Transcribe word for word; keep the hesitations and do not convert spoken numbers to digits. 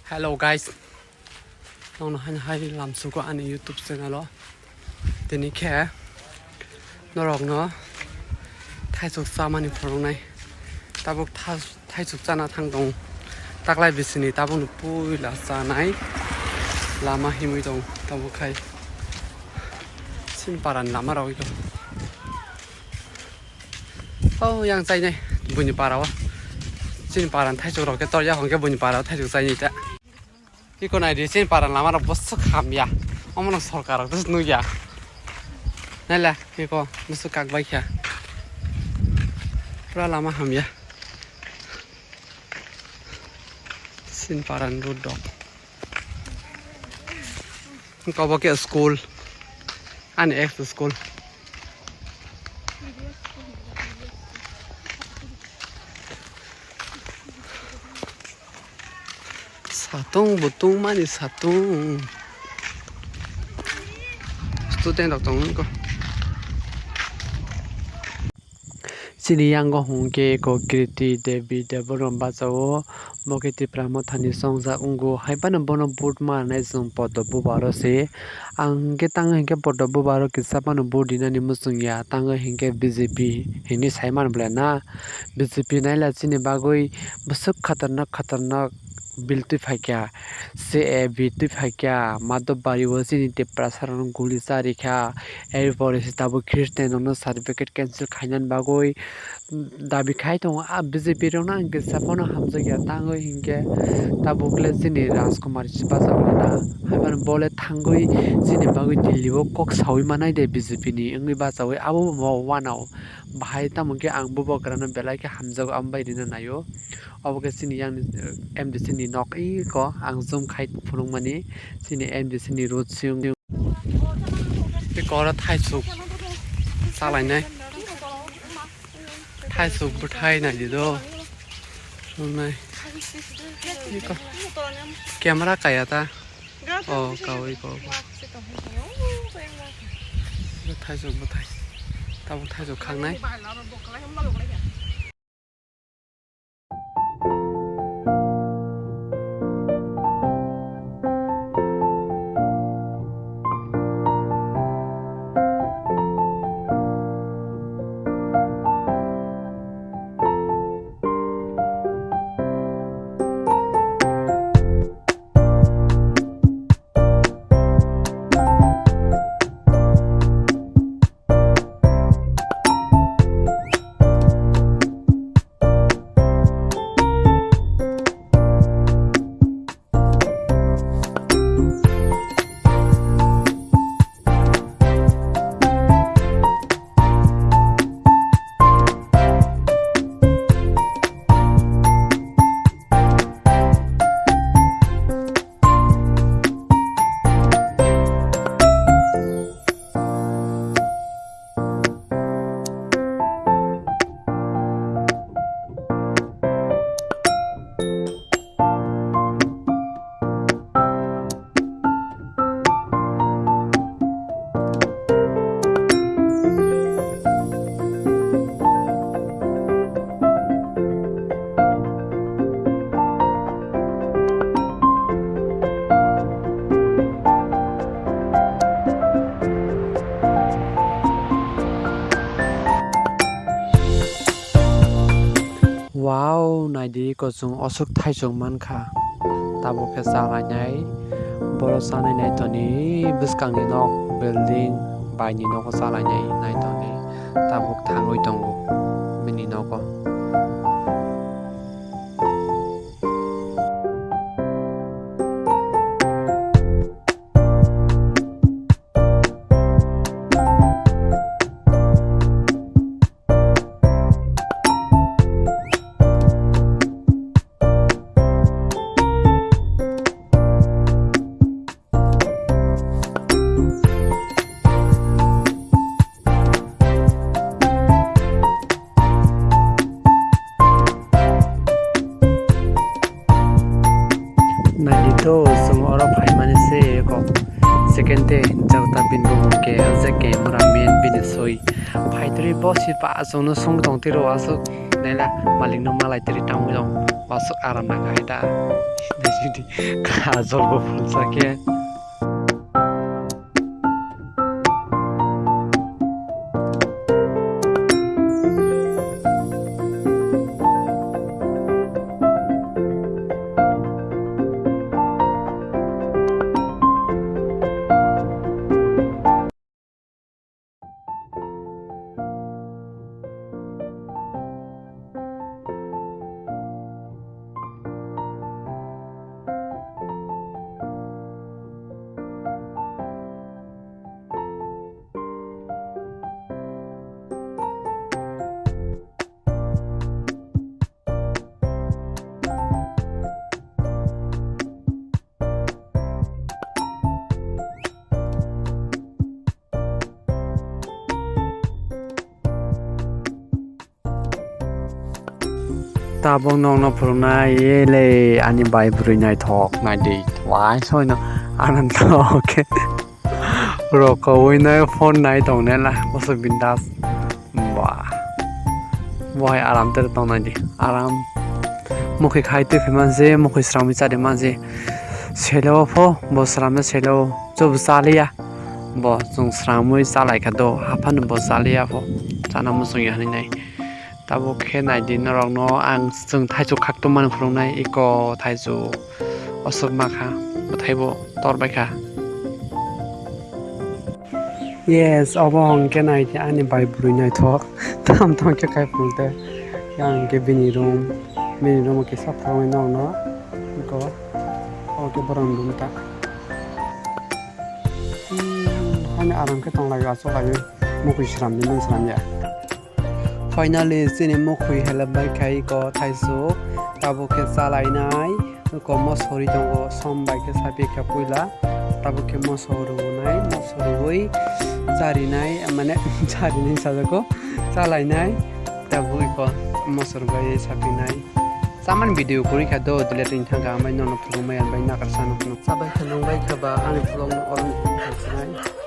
Hello guys, nokno haino hai lamsugo ani YouTube channel o. Tini khe norokno thaisuk chamani phunuknai. Tabuk tha-, thaisuk chana thang tong. Taklai bisini tabukno puila chanai lama himwi tong. Tabuk khai chini parani lama rogwi tong. Oh, yang chainai buini para o. Chini parani thaisuk rok khe torya hwnkhe buini para o thaisuk chainai ta. Iko nai di, chini parani lama rok bwswk hamya. Omono sorkar rok tei nukya. Naila, iko bwswk kak bai kha. Pura lama hamya. Chini parani road rok. Iko bo khe school. Ani ex school. Satung butung mani satung. Student rok tongo. Chini yango hwnkhe eko Kriti Devi Debbarma bachao, bo khe Tipra Mothani chongjak wngo, hai phano bono vote ma rwnai chwng Poddo Bubaro se. Ang hwnkhe tang hwnkhe Poddo Bubaro kisa phano vote rinani muchung ya, tang hwnkhe B J P hinwi sai mano bwle na. B J P naila chini bagwi bwswk khatarnak khatarnak bill twi phaikha, C A A B twi phaikha, Madhobari o chini Tiprasa rokno guli cha rikha, erpore se tabuk Christian rokno certificate cancel khainani bagwi dabi khai tongo. A B J P rokno ang kisa phano hamjakya, tangwi hinkhe tabuk le chini Rajkumar se bachajak mano, haiphano bo le thangwi chini bagwi Delhi o kok saui manai de B J P ni wngwi bachaui abo bo wanao. Bahai tamo khe ang bubagrano belai khe hamjago, amo bai rina naio. Obo khe chini yang, eh, M D C ni nok iko ang zoom khai phunukmani chini M D C ni road siyung. Tei kora thaisuk chalainai. Thaisuk bwthai naidi do. Nai. Iko. Camera kaya ta. Oh, kawi, kawi. Thaisuk bwthai. Tabuk thaisuk khangnai. Wow, naidi kochwng oswk thaisok mankha. Tabuk khe chalainai, boro chanai naitoni bwskangni nok building baini nogo chalainai naitoni tabuk thangwi tongo bini nogo. Naidi to, chwng oro phaimani se kok second day, jagta bini bumung khe, je camera man bini soi. Phaitri bo si pa chwngno song tong tiro aswk naila malikno malai tiri tangwi rong aswk aram nang hai ta. Kajol bo phulsa khe. Tabuk nokno phwrwngnai, ye le ani bai bwrwi naithok naidi, wai soino ananto khe rokoui nai phone nai tongnai la, bwswk bindas. Ba. Bo hai aram tere tongnai di. Aram. Mokhe khai twi phai manse, mokhe sramwi chari manse. Selo pho, bo sramno selo. Chobo chaliya. Bo chwng sramwi chalaikha do. Haphano bo chaliya pho. Chana muchungya hinwi nai. Tabuk khe nai di norokno ang chwng thaichuk khak tongmani phwrwngnai. Iko thaichuk. Oswk makha. Bwthaibo tor baikha. Yes, obo hwnkhe nai di ani bai bwrwi naithok. Tam tong khe khai phunukte. Yang khe bini room, bini room kisa phwrwngwi nokno. Iko, obo khe borokni room ta. Hmm, ani aram khe tong lai o, achuk lai o. Mukhui sram di, nung sram ya. Finally, chini mukhui helep bai khai iko thaichuk. Tabuk khe chalainai. Eko moso rwi tongo, som bai khe sapikha puila. Tabuk khe moso rwnai, moso rwui charinai, mane charinai sajako, chalainai. Tabuk eko moso rwbai sapinai. Chamani video kwrwi kha do, delete wngwi thangkha, amai nono phunukmaya bai nakarsa no phunuk. Chabai kha nungbai kha ba ani vlog no oro ni phunuknai.